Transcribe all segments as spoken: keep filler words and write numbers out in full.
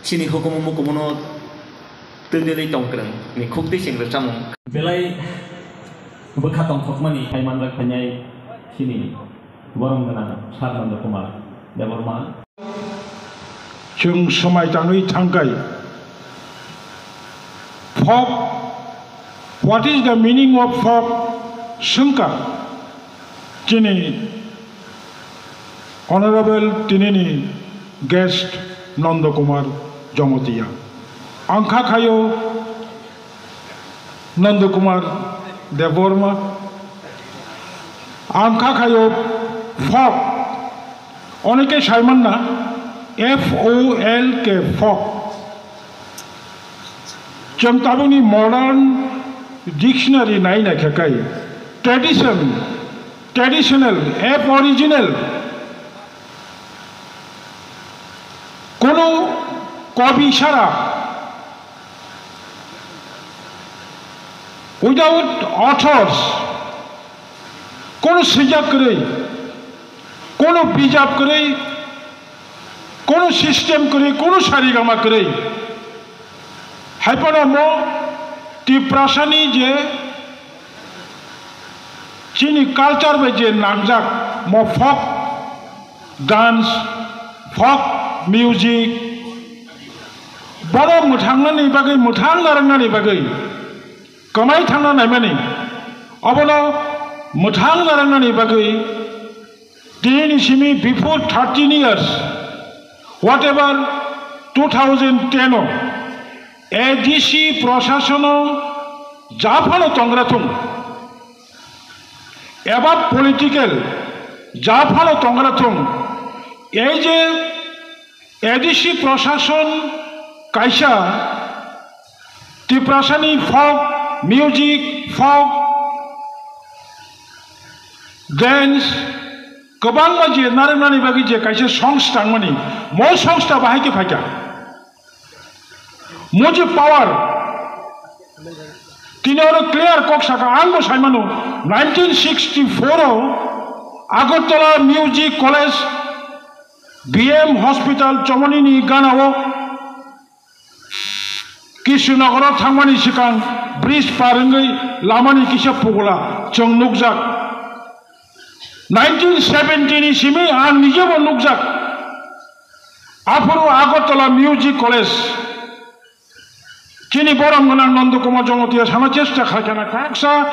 Chini hukumu mukumuno twdwlwi tongkwrwng ni khuk twi chwng rwchapmung. Belai bwkha tongthokmani hai manjak phainai chini borom gwnang Sir Nanda Kumar Debbarma. Chwng swmai tangwi thangkai. Folk, what is the meaning of folk? Swngkha chini Honorable tinini guest Nanda Kumar Jamatia. Ang kha khayo Nanda Kumar Debbarma. Ang kha khayo folk. Oneke saimanna F O L K folk. Chwng tabukni modern dictionary nai naikha kai. Tradition, traditional, aboriginal. Kono kobi sara, without authors, kono swijak kwrwi, kono bijap kwrwi, kono system kwrwi, kono sarigama kwrwi. Haiphano mo Tiprasani je chini culture bai je nangjak, mo folk dance, folk music, bono mwthangnani bagwi, mwthang narwknani bagwi, kwmai thangna naimani, obono mwthang narwknani bagwi tinini simi before thirteen years, whatever two thousand ten o A D C prashasono japhano tongra thung, eba political japhano tongra thung, ei je A D C prashason kaisa Tiprasani folk music, folk dance kwbangma je narwknani bagwi je kaisa songsta tangmani, mo songsta bahai khe phaikha. Mo je power, tini oro clear kok saka, ang bo saimano, nineteen sixty-four o Agartala Music College, B M Hospital, Chomoni ni gana o Kishunagar o thangmani swkang bridge par wngwi lamani kisa pugula chwng nukjak. Nineteen seventy ni simi ang nijebo nukjak. Aphuru Agartala Music College. Chini borom gwnang Nanda Kumar Jamatia sana chesta khaikha na kaksa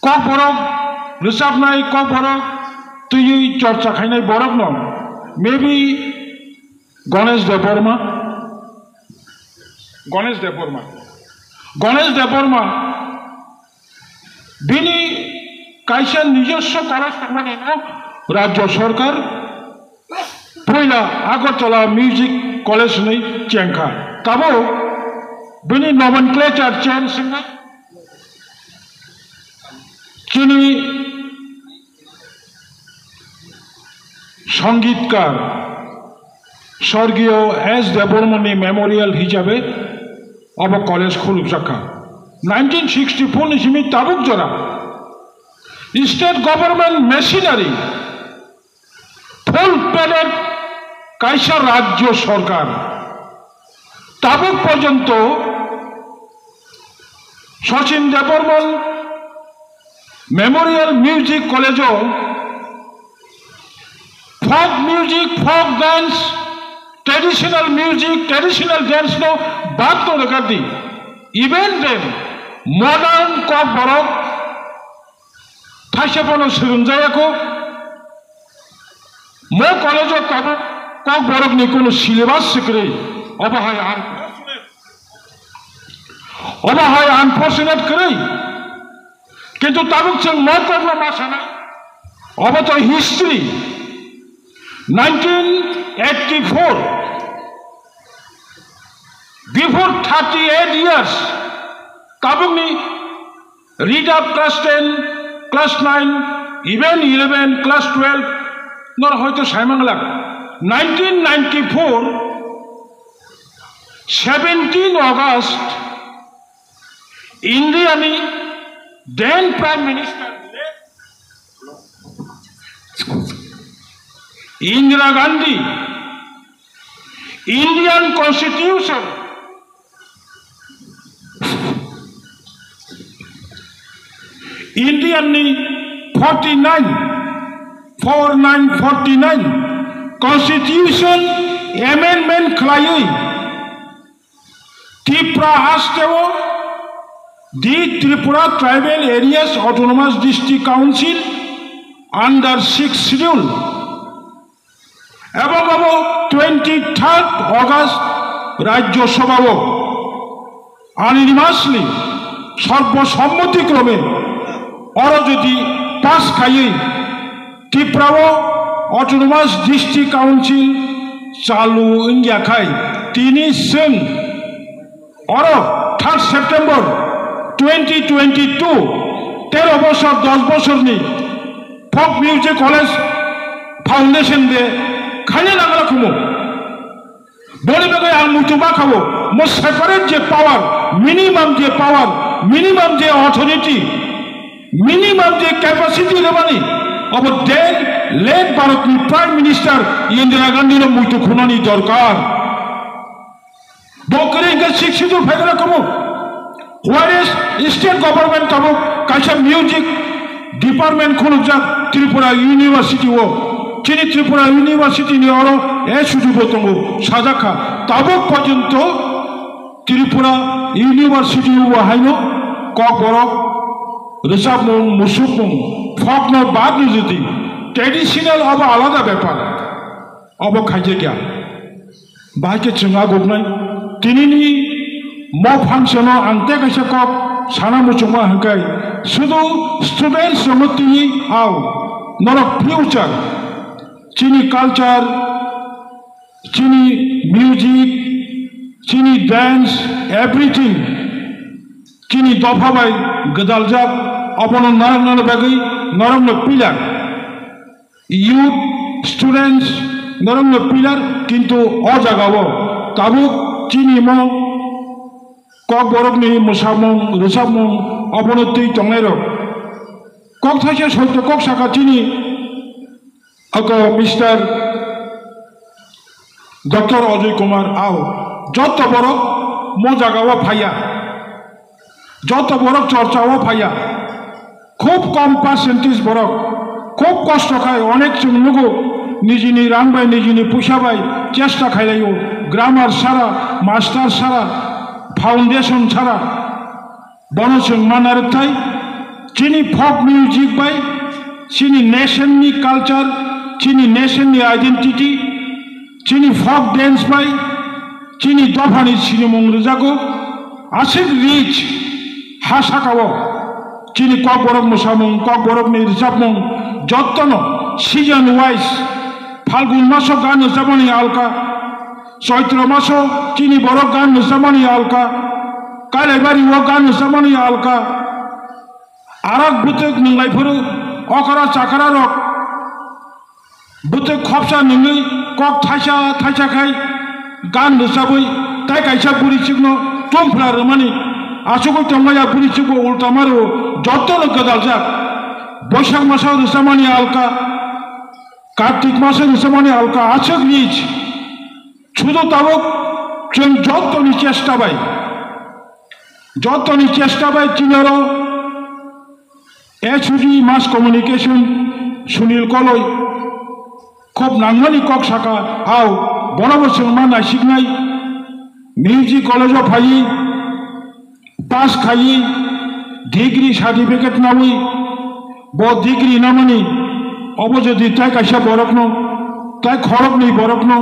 kokborok rwchapnai, kokborok twiwi chorcha khainai borokno maybe Ganesh Debbarma, Ganesh Debbarma, Ganesh Debbarma bini kaisa nijoswo college tongmani no Rajya Sarkar puila Agartala Music College hinwi chengkha. Tabuk bini nomenclature change wngkha. Chini Sangitkar Sorgiyo S Debbarmani memorial hisabe obo college khulukjakha. Nineteen sixty-four ni simi tabuk jora state government machinery full paided kaisa rajyo sorkar tabuk porjonto Sachin Debbarma Memorial Music College o folk music, folk dance, traditional music, traditional dance no bad to regardi. Even then, modern kokborok thaisa phano swrwngjaya kho. Mo college o tabuk kokborok ni kono syllabus se kwrwi. Obo hai ang Obo hai unfortunate kwrwi. Kintu tabuk chwng mo kokno ma sana. Obo to history. Nineteen eighty-four, before thirty-eight years, tabukni read up class ten, class nine, even eleven, class twelve, nor hoito saimang lak. Nineteen ninety-four, seventeen August, India ni then Prime Minister Indira Gandhi, Indian Constitution, Indian ni forty nine, four nine forty nine Constitution amendment khlaiwi Tripura hasteo the Tripura Tribal Areas Autonomous District Council under sixth schedule. Ebong abo twenty third August Rajya Sabhao unanimously, sorbo sommoti krome, oro jodi pass khaiwi Tripura o Autonomous District Council chalu wngya khai, tini chwng oro third September twenty twenty two, tero bosor, dos bosorni Folk Music College Foundation Day khaina nangla khumu. Boni bagwi ang muitu ma khao, mo separate je power, minimum je power, minimum je authority, minimum je capacity rebani, abo then late Bharat ni Prime Minister Indira Gandhi no muitu khunani dorkar. Bo kwrwi hwnkhe sixth schedule phaikhe kamo. Whereas state government tabuk kaisa music department khulukjak Tripura University o. Chini Tripura University ni oro A S U D bo tongo, sajak kha. Tabuk porjonto Tripura University o haino Kokborok rwchapmung, musukmung, folk no bad rwjwdi, traditional abo alada bepar. Obo khaijak ya. Bahai khe chwng aguknai. Tinini mo function-o ang tei kaisa kok sana muchungma hwnkhe, sudu students rokno twiwi ao, norok future, chini culture, chini music, chini dance, everything chini dopha bai gwdaljak, obono narwknani bagwi norokno pillar. Youth, students, norokno pillar, kintu o jagao tabuk chini mo Kokborokni mwsamung, rwchapmung, obono twi tongnairok. Kok thaisa soito kok saka chini oko Mister Doctor Ajoy Kumar Ao, joto borok mo jagao phaiya. Joto borok chorchao phaiya. Khub kom percentage borok. Khub kosto khai onek chwng nugo. Nijini rang bai, nijini puisa bai chesta khailaio. Grammar sara, master sara, foundation sara. Bono chwng ma narwkthai. Chini folk music bai, chini nation ni culture, chini nation ni identity, chini folk dance bai, chini dophani sinimung rwjago, aswk rich ha sakao, chini Kokborok mwsamung, Kokborokni rwchapmung, jottono season wise, Phalgun maso gan rwchapmani alka, Choitro maso chini borok gan rwchapmani alka, Kailaibari o gan rwchapmani alka, arak bwtwk nwnglai phuru okra chakra rok bwtwk khopsa nungwi kok thaisa thaisa khai gan rwchabwi tai kaisa bwrwi chikno twmphla rwmani achugwi tongmaya bwrwi chikbo ulta maro jotono gwdaljak. Boisak masa rwchamani alka, Kartik masa rwchamani alka, aswk rich. Sudu tabuk chwng jotoni chesta bai, jotoni chesta bai chini oro H O D Mass Communication Sunil Koloi khub nangmani kok saka, ao bonobo chwng ma naisiknai. Music college o phaiwi pass khaiwi degree certificate nawi, bo degree namani obo jodi tai kaisa borokno, tai khoroknwi borokno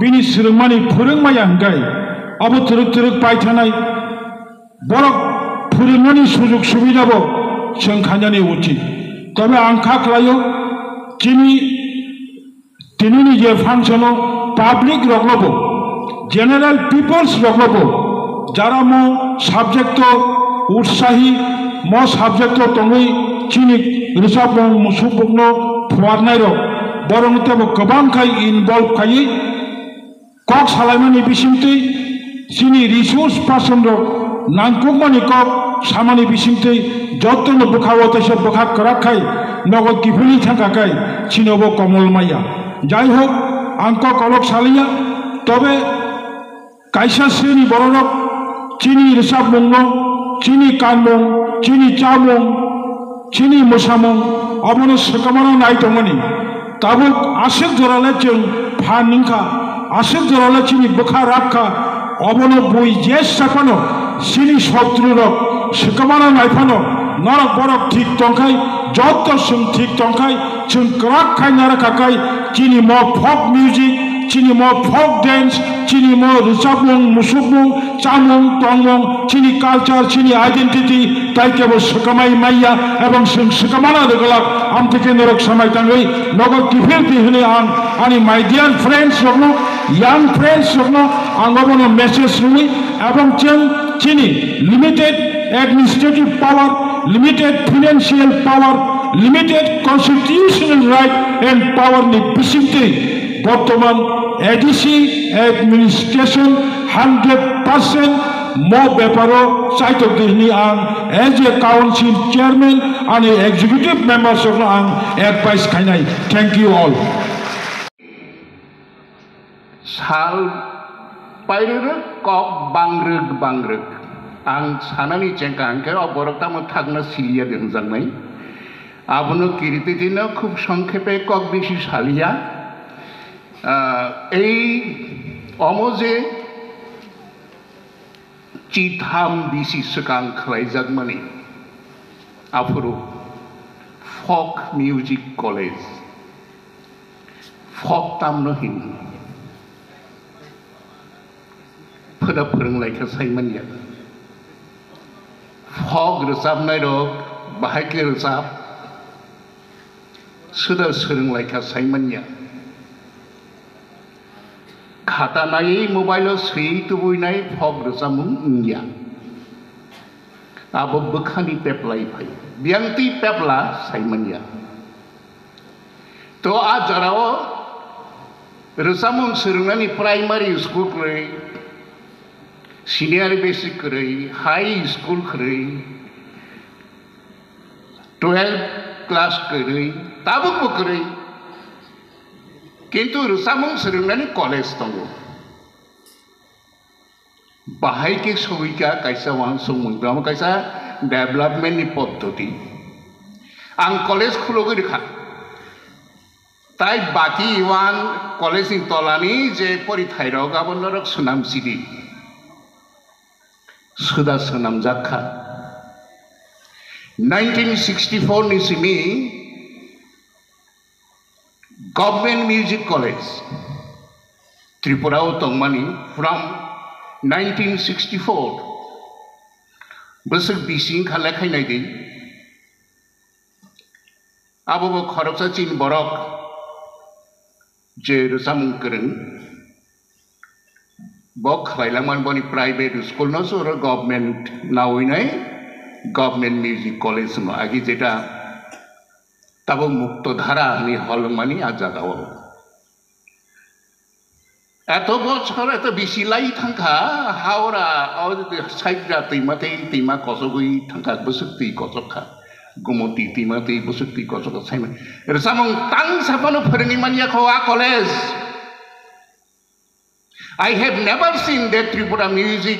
bini swrwngmani phwrwngmaya hwnkhe, obo twrwk twrwk paithanai. Borok phwrwngmani sujug subidabo chwng khainani uchit. Tobe ang kha khlaio, chini tinini je function o public rokno bo, general peoples rokno bo, jara mo subject o utsahi, mo subject o tongwi chini rwchapmung musukbukno phuarnai rok, borokno teibo kwbang khai involve khaiwi kok salaimani bisingtwi chini resource person rok nangkukmani kok samani bisingtwi jotono bwkhao teisa bwkha kwrak khai nogo kiphilwi thangkha khai chini obo komol maya. Jai hok, ang kok kolok saliya, Tobe kaisa sreni bororok chini rwchapmungno, chini kanmung, chini chamung, chini mwsamung obono swkamano nai tongmani. Tabuk aswk jorale chwng phan wngkha, aswk jorale chini bwkha rakkha, obono bui jesa phano chini sotru rok swkamano nai phano norok borok thik tongkhai, joto chwng thik tongkhai, chwng kwrak khai narwkha khai chini mo folk music, chini mo folk dance, chini mo rwchapmung, musukmung, chamung, tongmung, chini culture, chini identity, tai kebo swkamai maya, ebong chwng swkamano rwglak, amtwi khe norok samai tangwi nogo kiphil di hwnwi ang ani my dear friends rokno, young friends rokno ang obono message rwwi, ebong chwng chini limited administrative power, limited financial power, limited constitutional right and power ni bisingtwi bortoman A D C administration hundred percent mo beparo chaitok di hwnwi ang as a council chairman ani executive members rokno ang advice khainai. Thank you all. Sal pairwrwk kok bangrwk bangrwk. Ang sanani chengka hwnkhe o borok tamo thakna siliya de hwnjaknai. Abono kirititino khub songkhepe kok bisi saliya. Ah, ei omo je chitham bisi swkang khlaijakmani, aphuru folk music college. Folk tamno hin? Phwda phwrwng laikha saimanya. Folk rwchapnai rok bahai khe rwchap, suda swrwng laikha saimanya. Khata naiwi mobile o swiwi tubuinai folk rwchapmung wngya. Abo bwkhani peplai phai. Biyangtwi pepla saimanya. To a jorao rwchapmung swrwngnani primary school kwrwi, senior basic kwrwi, high school kwrwi, twelve class kwrwi, tabukbo kwrwi. Kintu rwchapmung swrwngnani college tongo. Bahai khe sogwi kha kaisa uansukmung, tamo kaisa development ni poddoti. Ang college khulogwi rwkha. Tai baki uan college ni tolani je porithai rok abo norok swnam sidi. Suda swnamjak kha. Nineteen sixty-four ni simi Government Music College Tripura o tongmani from nineteen sixty-four. Bwswk bisi wngkha lekhai naidi. Abo bo khoroksa chini borok je rwchapmung kwrwng. Bo khlailangmani boni private school no se oro government nawi nai government music college no agi jeta tabo mukto dhara ni hol wngmani a jaga o. Eto bochor eto bisi lai thangkha Howrah o side da twima tei twima kosogwi thangkha bwswk twi kosok kha Gomoti twima tei bwswk twi kosok kha saima rwchapmung tang saphano phwrwngwi manya kho a college. I have never seen that Tripura Music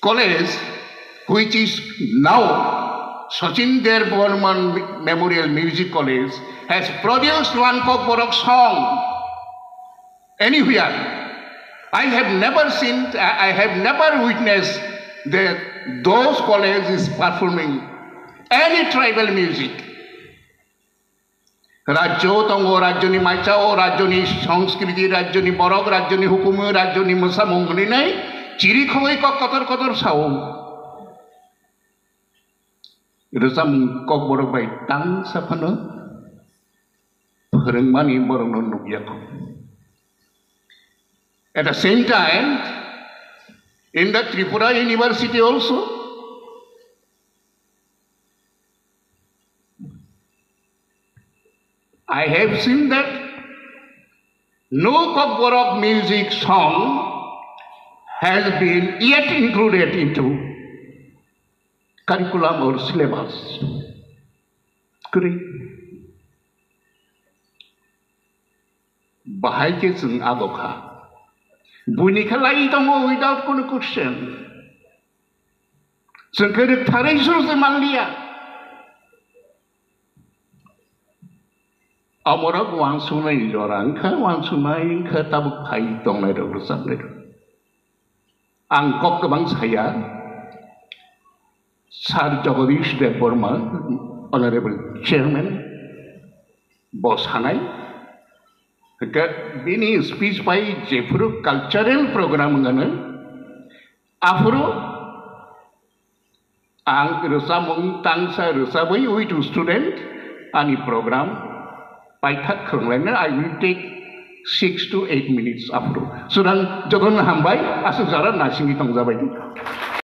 College, which is now Sachin Debbarman Memorial Music College, has produced one Kokborok song anywhere. I have never seen, I I have never witnessed that those colleges performing any tribal music. Rajyo tongo, rajyoni maisao, rajyoni sanskriti, rajyoni borok, rajyoni hukumu, rajyoni mwsamung hwnwi nai chiri khogwi kok kotor kotor sao. Rwchapmung kokborok bai tangsa phano phwrwngmani borokno nukya kho. At the same time, in the Tripura University also, I have seen that no Kokborok music song has been yet included into curriculum or syllabus. Kwrwi. Bahai khe chwng abo kha. Buini khe lai tongo without kono question. Chwng khe rwktharwi suru se manliya. Omorok wansuknai jora wngkha, wansuknai wngkha, tabuk phai tongnai rok, rwchapnai rok. Ang kok kwbang saya, Sir Jagadish Debbarma, Honorable Chairman, bo sanai, hwnkhe bini speech bai jephuru cultural program wngano, aphuru ang rwchapmung tangsa rwchabwi with student ani program paithak khwrwnglaina, I will take six to eight minutes aphuru. Sudan jotono hambai, aswk jora naisingwi tongjabai di.